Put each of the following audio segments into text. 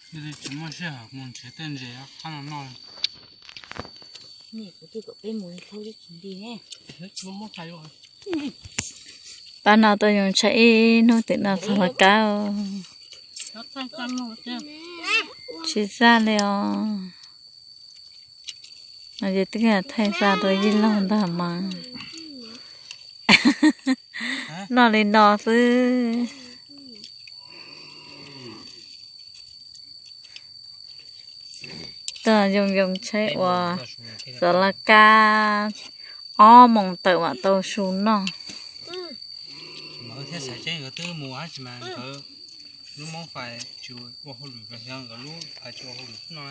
Tsis muaj sij hawm mus nrhiav tej ntses qab no noj. Pab no tuaj yoo tshaib ib hnub tim no txog los kab. Tsis txaj li os. No ces twb thaij txaj rau yij laug ntag mas. Noj li no xwb. Tuaj yoo yoo tshaib uas xov laj kab ob moos tawm mam tau su noj. Nkawd thiaj xav seb nkawd twb mus tab sis mas nkawd lub Hmoob Fais tsis ua hauj lwm los yog nkawd lub Fais tsis ua hauj lwm no.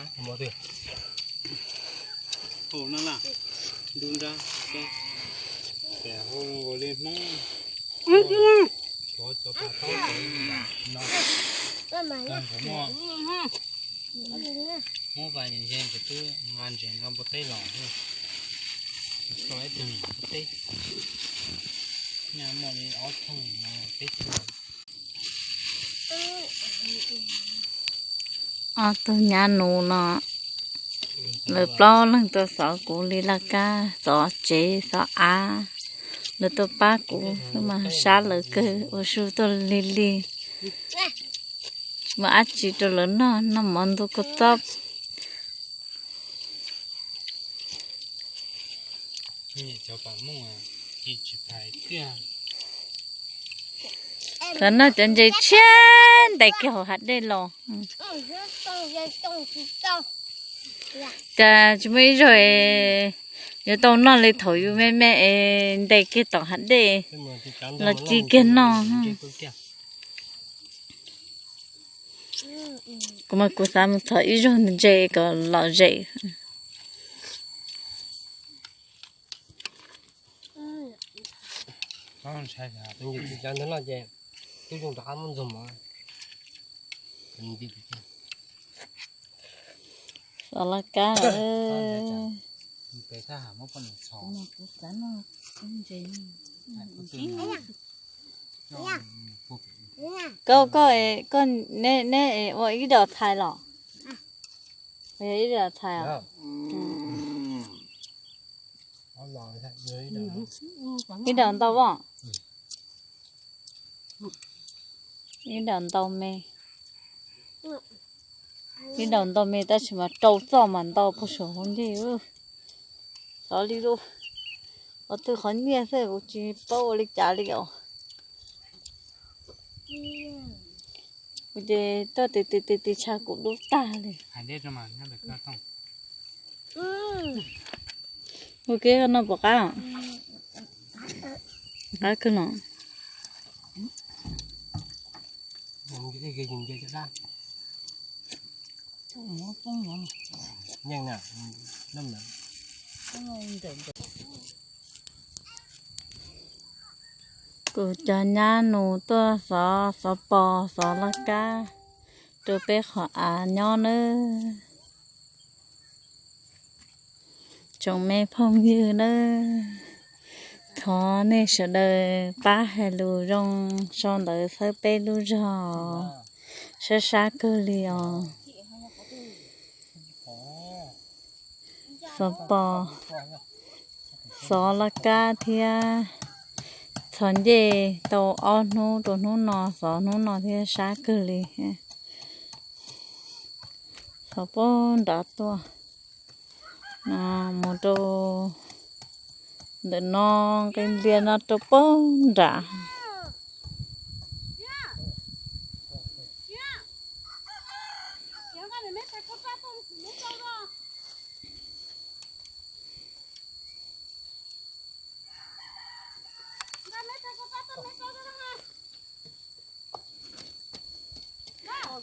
Ntu nrab, tes hu nkaus li Hmoob, cov cov pas taub no, nkawd muaj Hmoob Fais ntshe nkawd twb nqa ntses nqa npua teb los, tso ib tug npua teb, nyaj muaj li ob thooj peb thooj. Ob tug nyab nus no, lawv plaub leeg tuaj xov kuv li laj kab, xov tsev xov av, lawv tuaj pab kuv mas sab lawv kawg ua su tuaj lig lig. Muaj dab tsi rau lawv noj, noj mov ntu kua txob. Thaum noj cov ntses tshiab ntais kiag hauv hav dej los. Cas tsis muaj ib zaug yuav tau noj li thaum yus me me es ntais kiag tom hav dej los ci kiag noj. Kuv mas kuv xav mus thov ib zaug ntses kom lom zem. Xov laj kab. Koj, koj, koj, neb, neb ua ib daim thais los? Yog ib daim thais os. Ib daim ntau os. Ib daim ntau me. Ib daim ntau me tab sis mas rau txoj mas ntau puag saum hauv ncig. Xov li lub, qhov twg qhov nyiaj xwb kuv tsis paub ua li cas li os. Kuv ces tuaj tiv tiv tiv tiv tshav kuv dub tag li. Ua ke no puas qab? Qab kawg no. Kuv cov nyab nus tuaj xov xov pos xov laj kab rau peb qhov av nyob nawb. Tsoom me phooj ywg nawb, thov nej sawv daws pab hais lus zoo sau ntawv txhawb peb lub zog, sab sab kawg li os. Xov pos, xov laj kab thiab txhos ncej tau ob hnub rau hnub no, xov hnub no thiab sab kawg li. Xov puag nrad tuaj, mus rau ntawm no, nqi ntiag no rau puag nrad.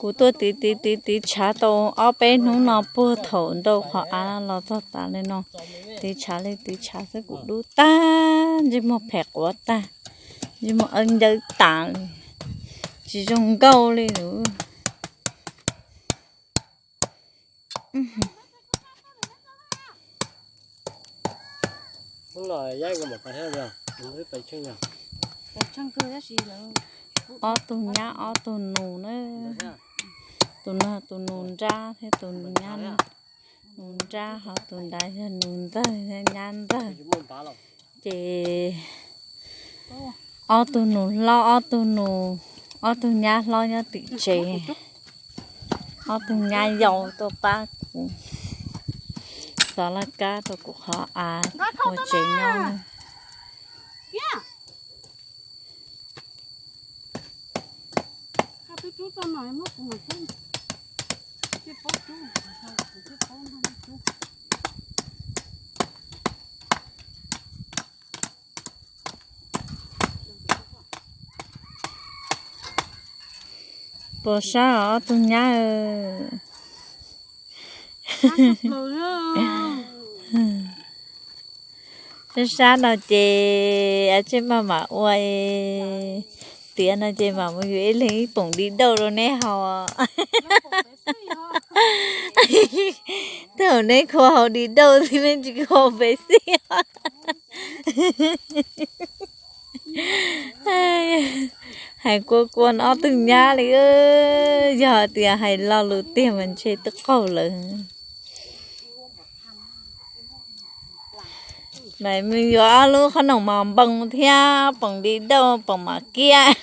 Kuv tuaj tiv tiv tiv tiv tshav tau ob peb hnub no puag thaum nrau qhov av los txog tas li no. Tiv tshav li tiv tshav xwb kuv dub tag, ntsej muag phem quav tag, ntsej muag awb ncawb tas li, tsis zoo nkauj li lawm. Ob tug nyab ob tug nus na. Tus no tus nus nrab thiab tus nyab, nus nrab ho tus ntawd yog nus ntxawg thiab nyab ntxawg. Ces ob tug nus hlob, ob tug nus, ob tug nyab hlob nyob tim tsev, ob tug nyab yau tuaj pab kuv xov laj kab rau kuv qhov av ua tsev nyob. Puas sab os ob tug nyab? Sab sab no ces a tsej maj mam ua tiav no ces mam mus yuav ib leeg ib poom di dauj rau neb haus. Thaum neb khuv haus di dauj xwb, neb tsis khuv haus Pepsi. Hais kua kua ob tug nyab li, yog tias hais lo lus tiag mas ntshe twb qaug lawm. Mam mus yuav ob lub qhob noom mos npoo thiab poom di dauj, poom mos kiab.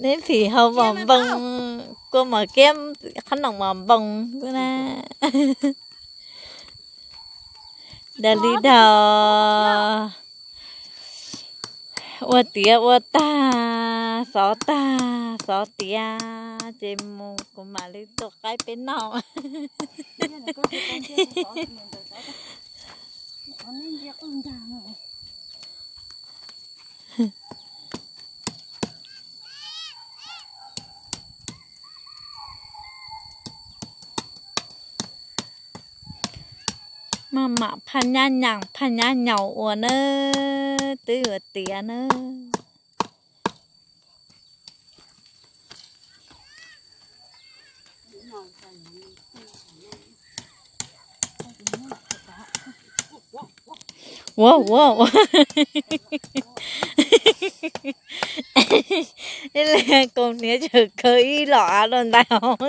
Neb phim haus mos npoo, kua mos kiab, qhob noom mos npoo xwb na. Daws li daws, ua tiav ua tag, xov tag xov tiav ces mus kuv mam li tua qaib peb noj. Maj mam phaj nyab nyaus phaj nyab nyaus ua nawb, twb yuav tiav nawb. Ua ua, ib leeg kaus hniav tsawm kaw ib los av rau ntais hauv.